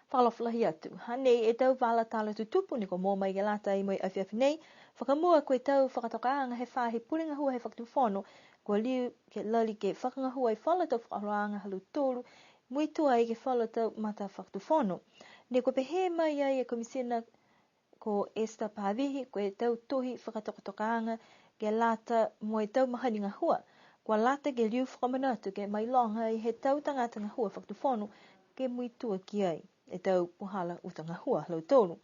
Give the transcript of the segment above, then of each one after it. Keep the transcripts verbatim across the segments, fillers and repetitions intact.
Fakaalofa lahi atu. Hanei e tau vala tala tutupu ne kua moua mai ke lata mo e afiafi nei. Fakamua ko e tau fakatokaaga he faahi pule gahua he fakatufono, kua liu ke lali ke fakagahua e falu tau fakaholoaga ha lautolu, muitua ai ke he falu tau matafakatufono. Ne kua pehē mai ai e Komisina ko Esther Pavihi, ko e tau tohi fakatokatokaaga ke lata mo e tau mahani gahua, kua lata ke liu fakamanatu ke mailoga ai he tau tagata gahua fakatufono ke muitua ki ai e tau puhala uta gahua ha lautolu.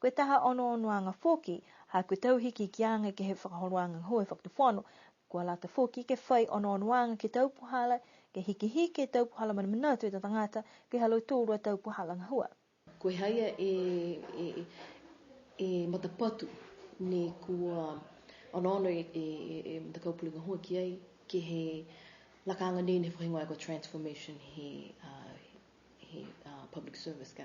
Ko e taha onoonoaga foki, ha ko e tau hikihikiaga ke he fakaholoaga gahua fakatufono, kua lata foki ke fai onoonoaga ke he tau puhala, ke hikihiki e tau puhala manamanatu he tau tagata ke he ha lautolu a tau puhala gahua. Ko e haia e, e, e, e matapatu ne kua onoono e, e, e, e matakau pule gahua ki ai, ke he lakaaga nei ne fakahigoa ko e transformation he, a, he, a, public service ka.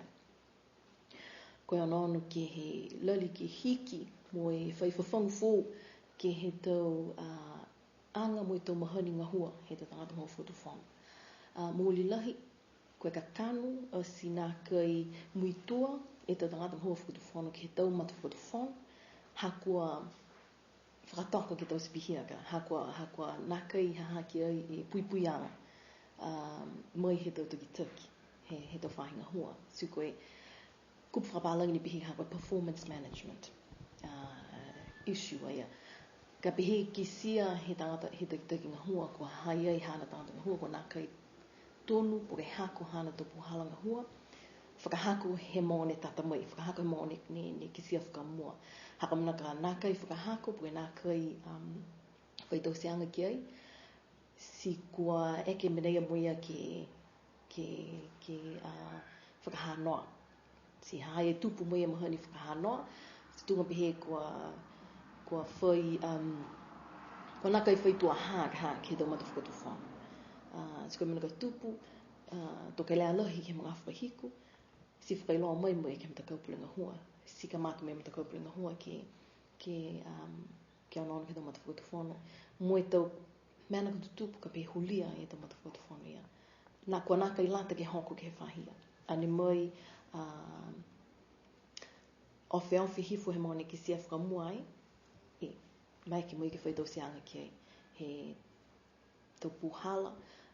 Ko e onoono ke he lali ke hiki mo e fai fafagu foou ke he tau, a, aga mo e tau mahani gahua he tau tagata gahua fakatufono. A, mooli lahi, ko e kakano, a, ti nākai muitua e tau tagata gahua fakatufono ke he tau matafakatufono, ha kua fakatoka ke taute pihia ka, ha kua, ha kua nākai ha ha ki ai e puipuiaga, a, mai he tau takitaki he, he tau faahi gahua. Ti ko e kupu fakapālagi ne pehē ha ko e performance management, a, issue a ia. Ka pehē kitia he tagata, he takitaki gahua, kua ha ha i ai haana tagata gahua, kua nākai tonu po ke hako haana tau puhala gahua, fakahako he mogo ne tata mai, fakahako he mogo ne, ne, ne kitia fakamua. Ha ko e mena ka nākai fakahako, po ke nākai, um, fai tauteaga ki ai, ti kua eke mena ia mo ia ke, ke, ke, a, fakahanoa. Ti ha ha i ai e tupu mo ia mahani fakahanoa, ti tuga pehē kua, kua fai, um, kua nākai fai tuaha ka ha ke he tau matafakatufono. A, ti ko e mena ka tupu, a, to kelea lahi ke he magaaho fakahiku, ti fakailoa mai mo e ke he matakau pule gahua, ti kamata mo e matakau pule gahua ke, ke, um, ke onoono ke he tau matafakatufono, mo e tau mena ka tutupu ka pehē hulia e tau matafakatufono ia. Nā kua nākai lata ke hoko ke he faahi ia. A ne mai, um, ofeofe hifo he mogo ne kitia fakamua ai, e, maeke mo ia ke fai tauteaga ki ai, he tau puhala,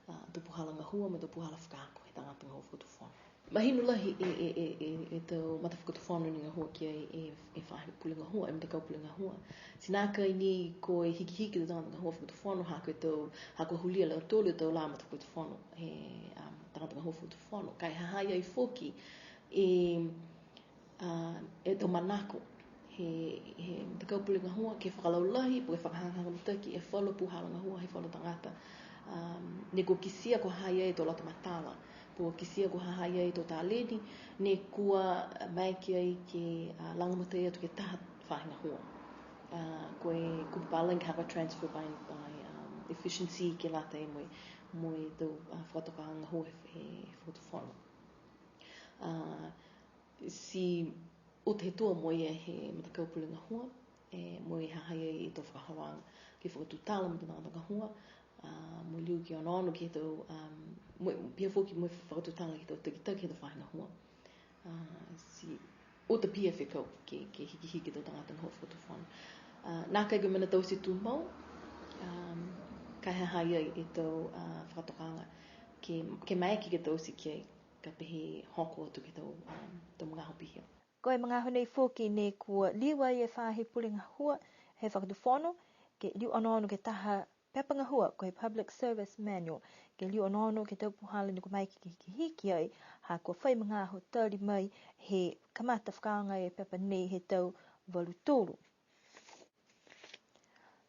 a, tau puhala gahua, mo e tau puhala fakaako he tagata gahua fakatufono. Mahino lahi e, e, e, e, e tau matafakatufono ne gahua ki ai e, e faahi pule gahua, e matakau pule gahua. Ti nākai ni ko e hikihiki tau tagata gahua fakatufono, ha ko e tau, ha kua hulia a lautolu e tau lā matafakatufono, he, um, tagata gahua fakatufono. Ka e ha ha i ai foki, e, a, e tau manako he, he matakau pule gahua, ke fakalaulahi, po ke fakahagahaga mitaki e falu puhala gahua he falu tagata. Um, ne kua kitia kua ha ha i ai e tau loto matala, po kua kitia kua ha ha i ai e tau taleni, ne kua maeke ai ke, a, lagomatai atu ke he taha faahi gahua. A, ko e kupu palagi ha ko e transfer by, by, um, efficiency ke lata mo e, mo e tau, a, fakatokaaga gahua he, he, he fakatufono. A, ti uta he tua mo ia he matakau pule gahua, e, mo e ha ha i ai e tau fakaholoaga ke fakatutala mo e tau tagata gahua, a, mo liu ke onoono ke he tau, um, mo, pihia foki mo e fakatutala ke he tau takitaki he tau faahi gahua. A, ti uta pihia e fekau ke, ke hikihiki e tau tagata gahua fakatufono. A, nākai ko e mena taute tumau, um, ka e ha ha i ai e tau, a, fakatokaaga ke, ke maeke ke taute ki ai, ka pehē hoko atu ke he tau, um, tau magaaho pihia. Ko e magaaho nei foki ne kua liu ai e faahi pule gahua he fakatufono, ke liu onoono ke he taha pepa gahua, ko e Public Service Manual, ke liu onoono ke he tau puhala ne kua maeke ke hikihiki ai, ha kua fai magaaho tali mai he kamata fakaaoga e pepa nei he tau valu tolu.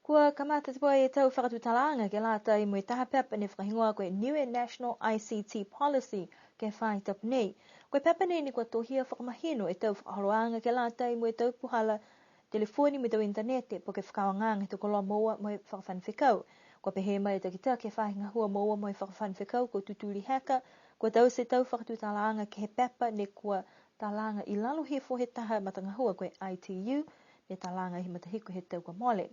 Kua kamata tuai e tau fakatutalaaga ke lata mo e taha pepa ne fakahigoa ko e Niue National I C T Policy ke he faahi tapu nei. Ko e pepa nei ne kua tohia fakamahino e tau fakaholoaga ke lata mo e tau puhala telefoni mo e tau initanete, po ke fakaaogaaga he tau koloa moua mo e fakafano fekau. Kua pehē mai e takitaki he faahi gahua moua mo e fakafano fekau ko Tutuli Heka, kua taute e tau fakatutalaaga ke he pepa ne kua talaga i lalo hifo he taha matagahua ko e I T U, ne talaga he matahiku he tau kua mole.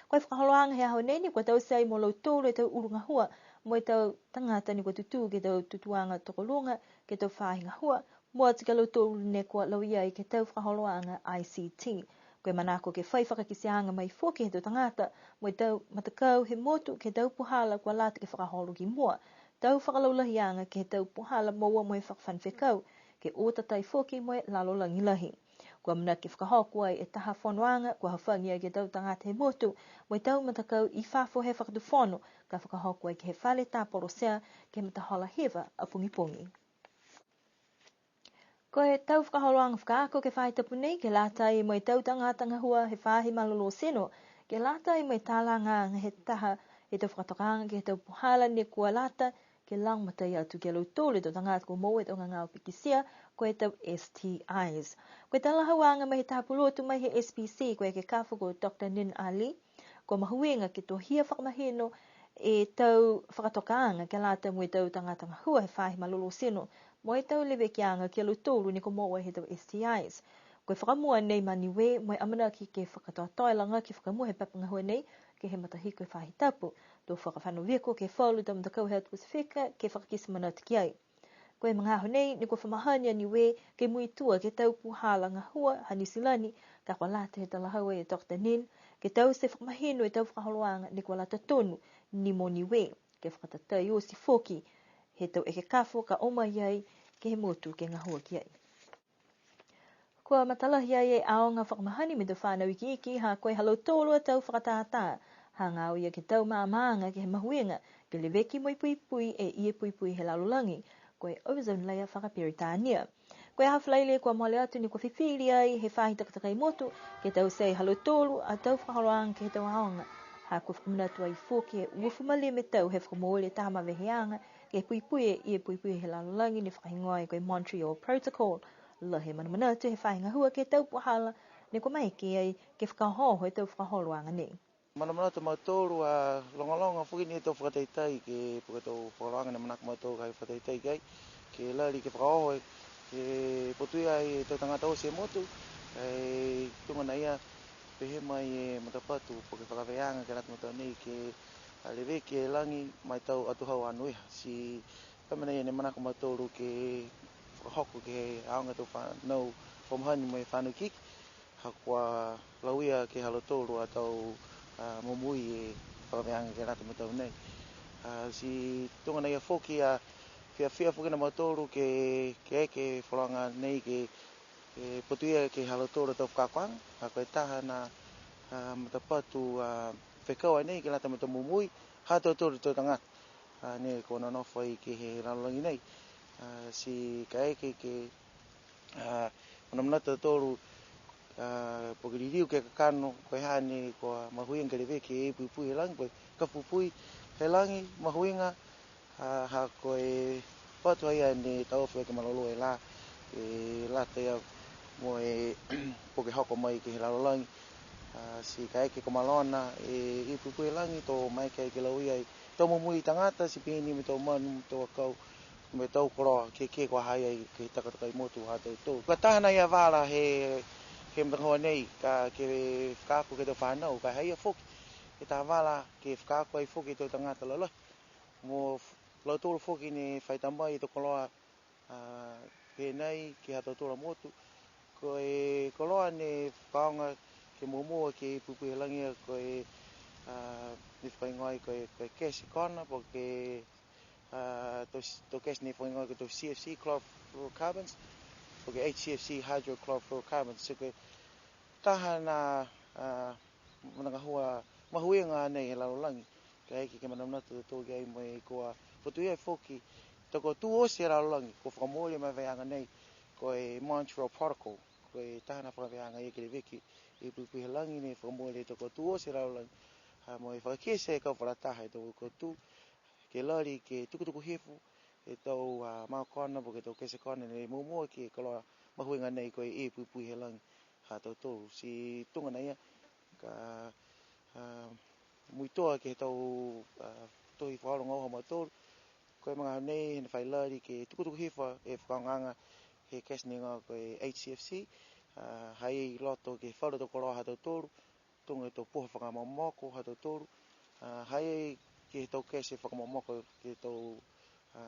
Ko e fakaholoaga he aho nei ne kua taute ai mo lautolu e tau ulu gahua, mo e tau tagata ne kua tutū ke he tau tutūaga tokoluga, ke he tau faahi gahua, Mua atu ki a lautolu ne kua lauia ai ke he tau fakaholoaga I C T. Ko e manako ke fai fakakiteaga mai foki he tau tagata, mo e tau matakau he motu ke he tau puhala kua lata ke fakaholo ki mua. Tau fakalaulahiaga ke he tau puhala moua mo e fakafano fekau, ke o tatai foki mo e lalolagi lahi. Kua amanaki ke fakahoko ai e taha fonoaga, kua hafagi ai ke he tau tagata he motu, mo e tau matakau i fafo he fakatufono, ka fakahoko ai ke he fale Tapolosea, ke he matahola hiva a pogipogi. Ko e tau fakaholoaga fakaako ke he faahi tapu nei, ke lata mo e tau tagata gahua he faahi malolō tino, ke lata mo e talagaaga he taha he tau fakatokaaga ke he tau puhala ne kua lata, ke lagomatai atu ki a lautolu e tau tagata kua moua e tau gagao pikitia, ko e tau S T Is. Ko e talahauaga mai he taha pulotu mai he S P C, ko e ekekafo ko Doctor Nin Ali, kua mahuiga ke tohia fakamahino e tau fakatokaaga ke lata mo e tau tagata gahua he faahi malolō tino, mo e tau levekiaga ki a lautolu ne kua moua he tau S T Is. Ko e fakamua nei ma Niue, mo e amanaki ke fakatoatoa e lagaki fakamua he pepa gahua nei, ke he matahiku he faahi tapu. To fakafano viko ke he falu tau matakau he atu Pasifika, ke fakakite manatu ki ai. Ko e magaaho nei, ne kua fa mahani a Niue, ke muitua ke he tau puhala gahua ha Niu Silani, ka kua lata he talahau e Doctor Nin, ke taute fakamahino e tau fakaholoaga ne kua lata tonu ni mo Niue, ke fakatatai oti foki he tau ekekafo ka o mai ai ke he motu ke gahua ki ai. Kua matalahi ai e aoga fakamahani mo e tau fanau ikiiki, ha ko e ha lautolu a tau fakatātā, hagaao ia ke he tau maamaaga ke he mahuiga, ke leveki mo e puipui e ie puipui he lalolagi, ko e ozone layer fakaperitania. Ko e aho Falaile kua mole atu ne kua fifili ai he faahi takatakai motu, ke taute ai ha lautolu a tau fakaholoaga ke he tau aoga. Ha kua fakamanatu ai foki e uafulu ma lima e tau he fakamooli e taha maveheaga, ke he puipui e ie puipui he lalolagi ne fakahigoa ai ko e Montreal Protocol. Lahi e manamanatu he faahi gahua ke he tau puhala, ne kua maeke ai ke fakaohooho e tau fakaholoaga nei. Manamanatu a mautolu a logologo foki ni e tau fakataitai ke he puke tau fakaholoaga ne manako mautolu ke fakataitai ki ai, ke lali ke fakaohooho, ke potuia e tau tagata oti he motu, e tuga na ia, pehē mai e matapatu, po ke fakavēaga ke lata mo e tau nei, ke a, leveki e lagi ma e tau atuhau anoiha. Ti ko e mena ia ne manako mautolu ke fakahoko ke he aoga tau fanau fakamahani mo e fanau ikiiki, ha kua lauia ke he ha lautolu a tau, a, momoui e fakavēaga ke lata mo e tau nei. A, ti tuga na ia foki a fiafia foki na mautolu ke, ke, ke fakaholoaga nei ke, ke potuia ke he ha lautolu a tau fakaakoaga, ha ko e taha na, a, matapatu, a, fekau a nei ke lata mo e tau momoui ha tautolu tau tagata, a, ne kua nonofo ai ke he lalolagi nei. A, ti kaeke ke, a, manamanatu a tautolu, a, po ke liliu ke kakano, ko e ha ne kua mahuiga ke leveki e puipui he lagi, ko e ka puipui he lagi, mahuiga, a, ha ko e patu a ia ne taofi ke malolō e lā, e lata ia mo e po ke hoko mai ke he lalolagi. A, ti kaeke ko e malona e, e puipui he lagi, to maeke ke lauia ai tau momoui tagata, ti pihia ni mo e tau manu, mo e tau akau, mo e tau koloa, ke, ke kua ha ha i ai ke he takatakai motu ha tautolu. Ko e taha nai a vala he, he matagahua nei, ka ke fakaako ke he tau fanau, ka ha ha i ai foki e taha vala ke fakaako ai foki e tau tagata lalahi. Mo f-, lautolu foki ne fai ta mai e tau koloa, a, pehē nai ke he ha tautolu a motu. Ko e koloa ne fakaaoga ke momoua ke he puipui he lagi ia ko e, a, ne fakahigoa ai ko e, ko e kesi kona, po ke, a, tau, tau kesi ne fakahigoa ko e tau C F C, chlorofluorocarbons, po ke H C F C, hydrochlorofluorocarbons. So ko e taha na, a, matagahua mahuiga nei he lalolagi. Kaeke ke manamanatu a tautolu ki ai mo e kua potuia foki, tau kua tū oti he lalolagi, kua fakamooli e maveheaga nei, ko e Montreal Protocol, ko e taha na fakaveaga ia ke leveki e puipui he lagi ne fakamooli e tau kua tū oti he lalolagi. A, mo e fakakite e kau fakalataha e tau kua tū, ke lali ke tukutuku hifo e tau, a, mao kona, po ke tau kesi kona, ne momoua ke he koloa mahuiga nei ko e puipui he lagi ha tautolu. Ti tuga na ia, ka, a, muitua ke he tau, a, tohi fakaholo gahua ha mautolu. Ko e magaaho nei, ne fai lali ke tukutuku hifo e fakaaogaaga he kesi ne higoa ko e H C F C, a, ha i loto ke he falu tau koloa ha tautolu, tuga e tau puha fakamomoko ha tautolu, a, ha i ke he tau kesi fakamomoko ke he tau, a,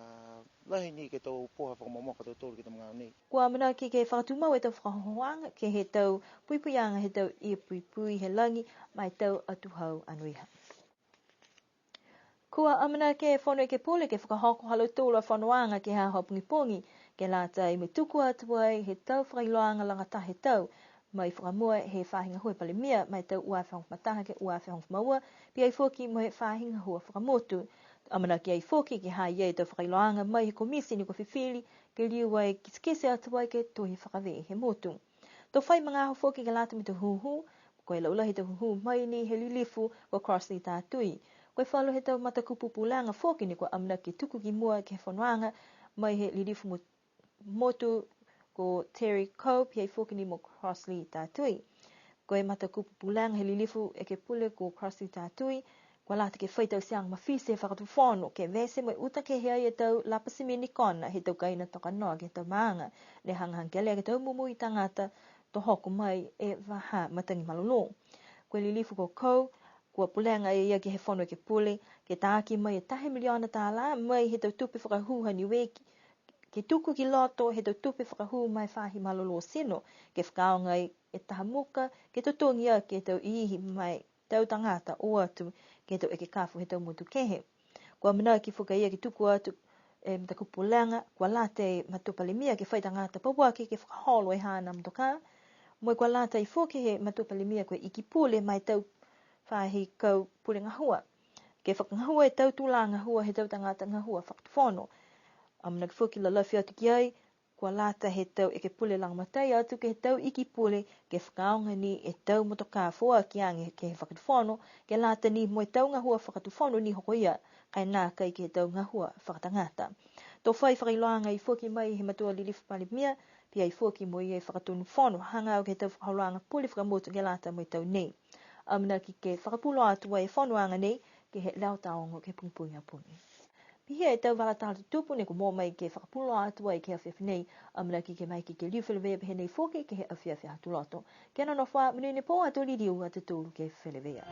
Lahi ni ke tau puha fakamomoka tautolu ke he tau magaaho nei. Kua amanaki ke fakatumau e tau fakahohoaga ke he tau puipuiaga he tau ie puipui he lagi ma e tau atuhau anoiha. Kua amanaki e Fono Ekepule ke fakahoko ha lautolu a fonoaga ke he aho pogipogi, ke lata mo e tuku atu ai he tau fakailoaga lagataha he tau, mai fakamua he faahi gahua Palemia, mai tau ua afe hogofulu ma taha ke ua afe hogofulu ma ua, pihia foki mo e faahi gahua fakamotu. Amanaki ai foki ke ha i ai e tau fakailoaga mai he komiti ne kua fifili, ke liu ai kitekite atu ai ke he tohi fakavē he motu. To fai magaaho foki ke lata mo e tau hūhū, ko e laulahi he tau hūhū mai ni he lilifu ko Crossley Tatui. Ko e falu he tau matakupu pulega foki ne kua amanaki tuku ki mua ke he fonoaga mai he lilifu mo-, motu ko Terry Cope, pihia foki ni mo Crossley Tatui. Ko e matakupu pulega he lilifu ekepule ko Crossley Tatui, kua lata ke fai tauteaga mafiti he fakatufono, ke vete mo e uta kehe ai e tau lapa simeni kona he tau kaina toka noa ke he tau maaga, ne hagahaga kelea ke he tau momoui tagata to hoko mai e vahā matagi malolō. Ko e lilifu ko Cope, kua pulega e ia ke he Fono Ekepule, ke taaki mai e taha miliona tālā mai he tau tupe fakahū ha Niue ke, ke tuku ki loto he tau tupe fakahū ma e faahi malolō tino, ke fakaaoga ai e taha muka, ke totogi aki e tau iihi ma e tau tagata o atu ke he tau ekekafo he tau motu kehe. Kua amanaki foki a ia ke tuku atu e matakupu pulega, kua lata e Matua Palemia ke fai tagata pauaki ke fakaholo e haana motokā, mo e kua lata ai foki he Matua Palemia ko e Iki Pule ma e tau faahi kau pule gahua, ke fakagahua e tau tūlā gahua he tau tagata gahua fakatufono. Amanaki foki lalafi atu ki ai, kua lata he tau ekepule lagomatai atu ke he tau Iki Pule, ke fakaaoga ni e tau motokā foaki age ke he fakatufono, ke lata ni mo e tau gahua fakatufono ne hoko ia, ka e nākai ke he tau gahua fakatagata. To fai fakailoaaga ai foki mai he Matua Lilifu Palemia, pihia foki mo ia e Fakatonu Fono, hagaao ke he tau fakaholoaga pule fakamotu ke lata mo e tau nei. Amanaki ke fakapuloa atu ai e fonoaga nei ke he Leo Taogo ke he pogipogi a pogi. Pihia e tau vala tala tutupu ne kua moua mai ke fakapuloa atu ai ke he afiafi nei, amanaki ke maeke ke liu feleveia pehē nei foki ke he afiafi Aho Tuloto. Kia nonofo ā, monuina e pō, ato liliu a tautolu ke feleveia.